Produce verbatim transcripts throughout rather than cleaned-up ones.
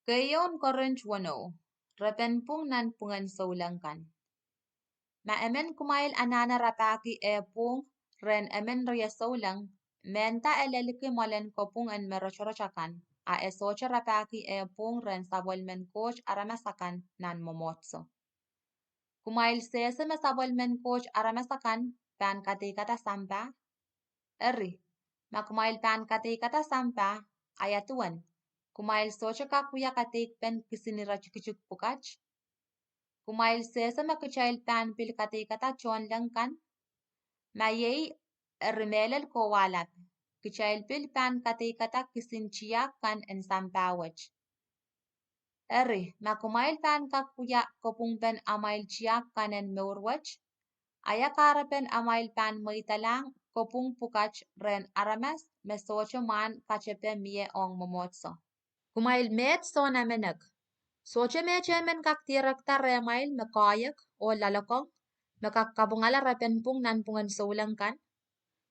Keieun Korint weneu. Repen pwung nan pwungen souleng kan. Ma emen kumwail anahne rapahki eh pwung rehn emen rie souleng, mehnda e lelki mwoalen kopwung en me rotorot akan, a e sohte rapahki eh pwung rehn sapwellimen Koht aramas akan nan mwomwohdiso. Kumwail sehse me sapwellimen Koht aramas akan pahn kadeikada sampah? Eri, ma kumwail pahn kadeikada sampah, a ia duwen, kumwail sohte kak wia kadeikpen kisin ire tikitik pwukat? Kumwail sehse me kitail pahn pil kadeikada tohnleng kan? Ma iei, eri mehlel kowahlap, kitail pil pahn kadeikada kisin tiahk kan en sampah wet. Eri, ma kumwail pahn kak wia kopwungpen amwail tiahk kan en mour wet, a ia kahrepen amwail pahn mweidalahng kopwung pwukat rehn aramas me sohte mwahn katepe mie ong mwomwohdiso? Kumwail meid sounamenek. Sohte metehmen kak direkda rehmwail me koahiek oh loalokong, me kak kapwungala repen pwung nan pwungen souleng kan?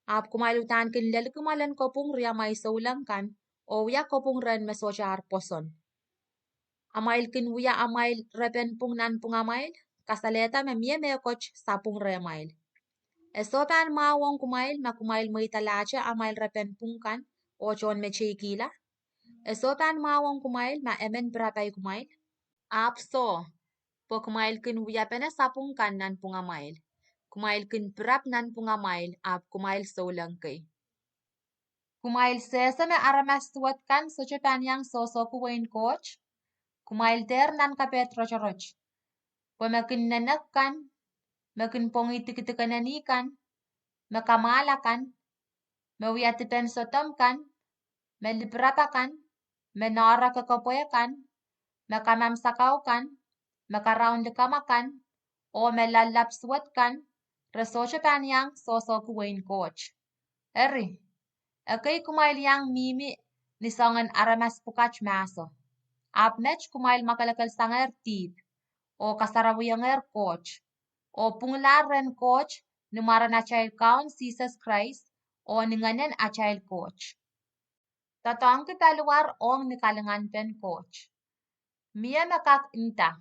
Ahpw kumwail uhdahn kin lelki mwoalen kopwung riamwei souleng kan, oh wia kopwung rehn me sohte ar pwoson. Amwail kin wia amwail repen pwung nan pwungamwail, kasalehda me mie mehkot sapwung rehmwail. E soh pahn mwahu ong kumwail ma kumwail mweidalahte amwail repen pwung kan oh tohnmeteikihla? E soh pahn mwahu ong kumwail ma emen pirapai kumwail? Ahpw soh, pwe kumwail kin wiapene sapwung kan nan pwungamwail. Kumwail kin pirap nan pwungamwail, ahpw kumwail souleng kei. Kumwail sehse me aramas suwed kan sohte pahn iang sohsohki wehin Koht? Kumwail dehr nan kapehd rotorot. Pwe me kin nenek kan, me kin pwongih dikedik en eni kan, me kamwahl akan, me wia dipen Sodom kan, me lipirap akan, me nohre kekepwe kan, me kamamsakau kan, me karaun likamw akan, oh me loallap suwed kan, re sohte pahn iang sohsohki wehin Koht. Eri, ekei kumwail iang mihmi ni soangen aramas pwukat mahso. Ahpw met kumwail mwakelekelsangehr dihp, oh kasarawiongehr Koht, oh pwunglahr rehn Koht ni mwaren atail Kaun Sises Krais, oh ni Ngehnen atail Koht. Doadoahngki paliwar ong ni kalinganpen Koht. Mie me kak nda,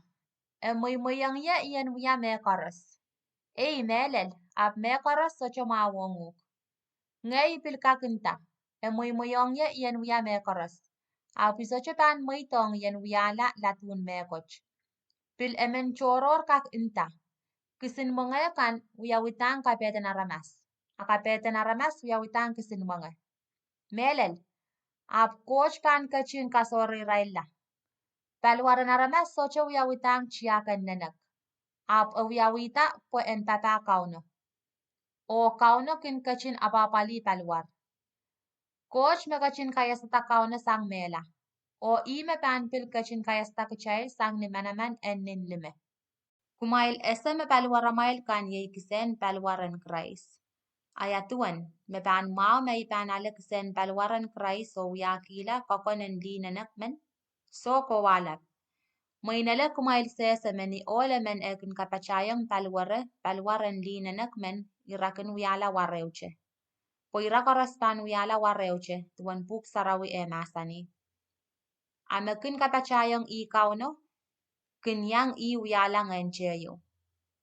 e mweimweiong ie I en wia mehkoaros. Ei, mehlel, ahpw mehkoaros sohte mwahu ong uhk. Ngehi I pil kak nda, e mweimweiong ie I en wia mehkoaros, ahpw I sohte pahn mweidohng I en wiahla ladun mehkot. Pil emen tohrohr kak nda, kisin mwenge kan wiawidahng kapehden aramas, a kapehden aramas wiawidahng kisin mwenge. Mehlel, ahpw Koht pahn ketin kasohre irailla. Paliwar en aramas sohte wiawidahng tiahk en nenek, ahpw e wiawihda pwe en papah Kauno. Oh Kauno kin ketin apwapwalih paliwar. Koht me ketin kaiasada Kauno sang mehla, oh ih me pahn pil ketin kaiasada kitail sang ni manaman en nin lime. Kumwail ese me paliwaramwail kan iei kisehn paliwar en Krais. A ia duwen, me pahn mwahu ma I pahn ale kisehn paliwar en Krais oh wiahkihla kokon en lih nenek men? Soh, kowahlap. Mwein ele kumwail sehse me ni ohl emen eh kin kapatahiong paliwere paliwar en lih nenek men, ira kin wiahla warehte. Pwe ira koaros pahn wiahla warehte, duwen Pwuhk Sarawi eh mahsanih. A me kin kapatahiong ih Kauno, kin iang ih wiahla ngehn tehieu.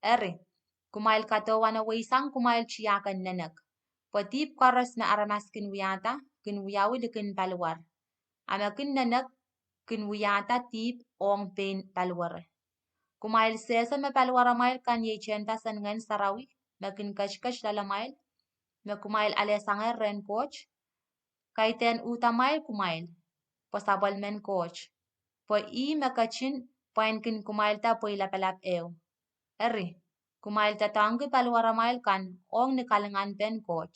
Eri, kumwail kadohwanoweisang kumwail tiahk en nenek. Pwe dihp koaros me aramas kin wiahda, kin wiawi likin paliwar. A me kin nenek, kin wiahda dihp ong pein paliwere. Kumwail sehse me paliwaramwail kan iei tehnpas en Ngehn Sarawi, me kin ketiket loalamwail, me kumwail alehsangehr rehn Koht? Kaidehn uhdamwail kumwail, pwe sapwellimen Koht, pwe ih me ketin pwainkin kumwailda pweilapalap ehu. Eri, kumwail doadoahngki paliwaramwail kan ong ni kalinganpen Koht.